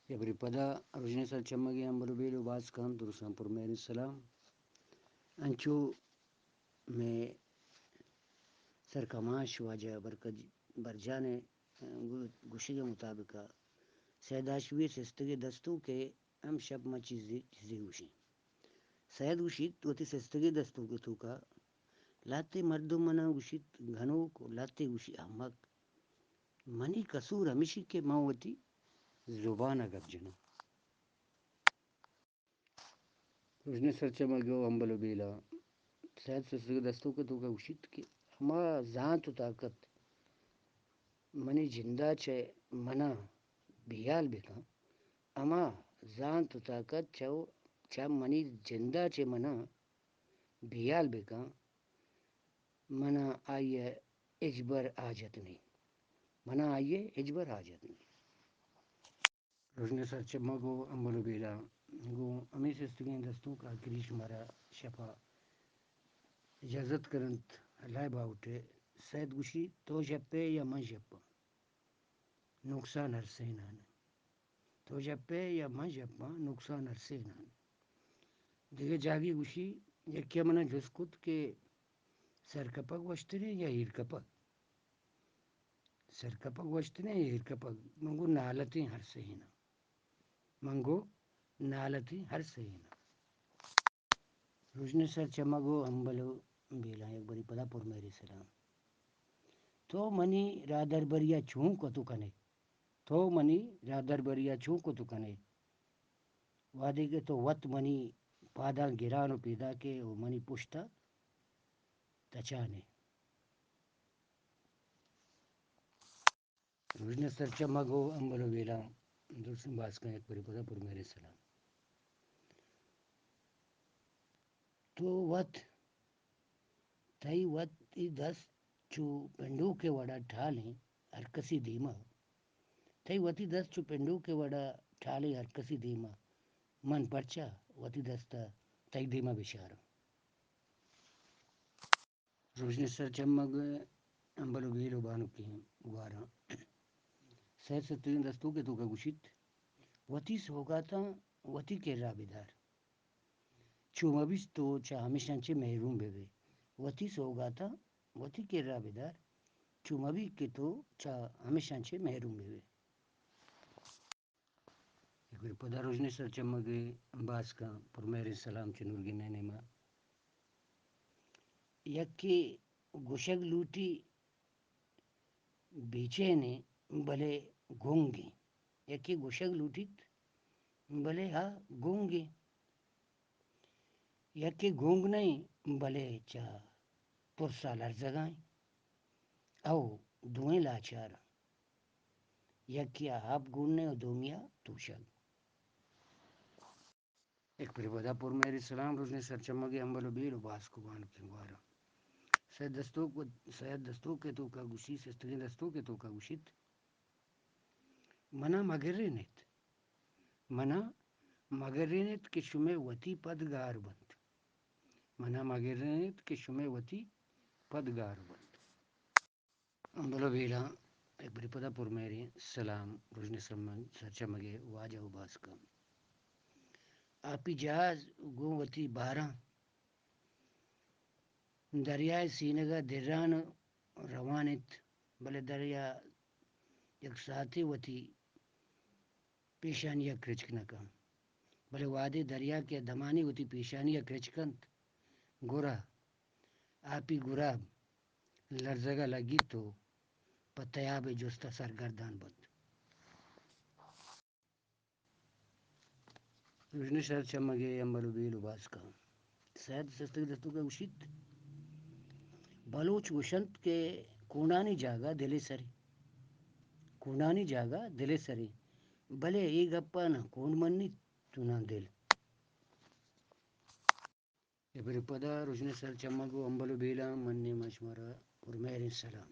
یک برے پدا رژن سرچمگے ہمبل و بیل و باسکاں درستاں پر مہریں سلام۔ انچو مئے سرکماش واجہ برکت برجان ءِ گو-، گوشگ ءِ مطابق ءَ سید ہاشمی ءِ سستگ ءِ دستونک ءَ ہم شپ ما چیزے، چیزے گوشیں۔ سید گوشیت، وتی سستگ ءِ دستونک ءِ توکا لہتے مردم منا گوشیت گنوک و لہتے گوشی احمق۔ منی قصور ہمیشی کہ من وتی زبان ءَ گپ جناں۔ رژن سرچمگ و ہمبل و بیلاں سید سستگ ءِ دستونک ءِ توکا گوشیت کہ ہما زانت و طاقت منی جندا چہ منا بیال بکن، ہما زانت و طاقت چہ، چہ منی جندا چہ منا بیال بکن، منا آئی ءِ ہچبر حاجت نی، منا آئی ءِ ہچبر حاجت نی۔ رژن سرچمگ و ہمبل و بیلاں گوں ہمے سستگیں دستونک ءَ آخری شمارا شپ ءَ اجازت کننت۔ اللہ ءِ باہوٹ ءَ سید گوشی، تو ژپئے یا من ژپاں، نقصان ہر سئینان ءَ۔ تو ژپئے یا من ژپاں، نقصان ہر سئینان ءَ۔ دگہ جاگہے گوشی، یکے ءَ منا جست کت کہ سرکپگ وشتریں یا ایر کپگ؟ سرکپگ وشتریں یا ایر کپگ؟ من گوں نالتیں ہر سئیناں۔ من گوں نالتیں ہر سئیناں۔ رژن سرچمگ و ہمبل و بیلاں یک برے پدا پر مہریں سلام۔ تو منی راہدربری ءَ چون کت و کنئے؟ تو منی راہدربری ءَ چون کت و کنئے؟ وہدے کہ تو وت منی پاداں گران و پیداکئے و منی پشت ءَ تچانئے۔ رژن سرچمگ و ہمبل و بیلاں درستیں باسکاں یک برے پدا پر مہریں سلام۔ تو وت، تئی وتی دست چو پنڈوک ءِ وڑا ٹالیں ہر کسی دیما۔ تئی وتی دست چو پنڈوک ءِ وڑا ٹالیں ہر کسی دیما۔ من پرچا وتی دست ءَ تئی دیما بچاراں؟ رژن سرچمگ، ہمبل و بیل و بانکیں گواراں۔ سید سستگیں دستونک ءِ توکا گوشیت، وتی سوگاتاں وتی کرا بدار، چو مہ بیت تو چہ ہمیشاں چہ محروم بہ بئے۔ وتی سوگاتاں وتی کرا بدار، چو مہ بیت کہ تو چہ ہمیشاں چہ محروم بہ بئے۔ یک برے پدا رژن سرچمگ ءِ باسکاں پر مہریں سلام چہ نورگن ءِ نیما۔ یکے گوشگ لوٹی بے چین ایں، بلے گنگ ایں۔ یکے گوشگ لوٹیت، بلے آ گنگ ایں۔ یکے گنگ نہ ایں، بلے چہ ترس ءَ لرزگ ءَ ایں۔ او دوئیں لاچار اَنت۔ یکے ءَ آپ گون نہ ایں و دومی ءَ توشگ۔ یک برے پدا پر مہریں سلام رژن سرچمگ ءِ ہمبل و بیل و باسک و بانکیں گواراں۔ سید دستونک، سید دستونک ءِ توکا گوشی، سستگیں دستونک ءِ توکا گوشیت، منا مگرین ایت، منا مگرین ایت کہ شمئے وتی پد گار بنت۔ منا مگرین ایت کہ شمئے وتی پد گار بنت۔ ہمبل و بیلاں، یک برے پدا پر مہریں سلام رژن سرمگ-، سرچمگ ءِ واجہ و باسکاں۔ آپی جہاز گوں وتی باراں دریا ءِ سینگ ءَ دران روان انت، بلے دریا یک ساعتے وتی پیشانی ءَ کرچک نہ کنت، بلے وہدے دریا کہ دمانے وتی پیشانی ءَ کرچک کنت، گڑا آپی گراب لرزگ ءَ لگیت و پہ تیاب ءِ جست ءَ سرگردان بنت۔ رژن سرچمگ ءِ ہمبل و بیل و باسکاں۔ سید سستگیں دستونک ءَ گوشیت، بلوچ گوشنت کہ کونڈانی جاگہ دل ءِ سرے۔ کونڈانی جاگہ دل ءِ سرے۔ بلے اے گپ ءَ نہ کونڈ منیت تو نہ دل۔ اے برے پدا رژن سرچمگ و ہمبل و بیلاں من نیما شمارا پر مہریں سلام۔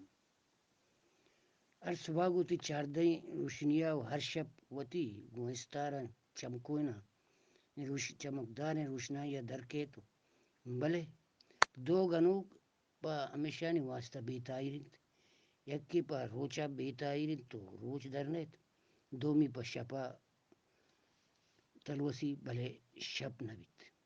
ہر صبح گوں وتی چاردہیں روشنی ءَ و ہر شپ وتی گوں استاراں چمکوئیناں روش-، چمکداریں روشنائی ءَ در کیت و بلے دو گنوک پہ ہمیشانی واسطہ بے تاہیر انت۔ یکے پہ روچ ءَ بے تاہیر انت و روچ در نیت، دومی پہ شپ ءَ تلوسی، بلے شپ نہ بیت۔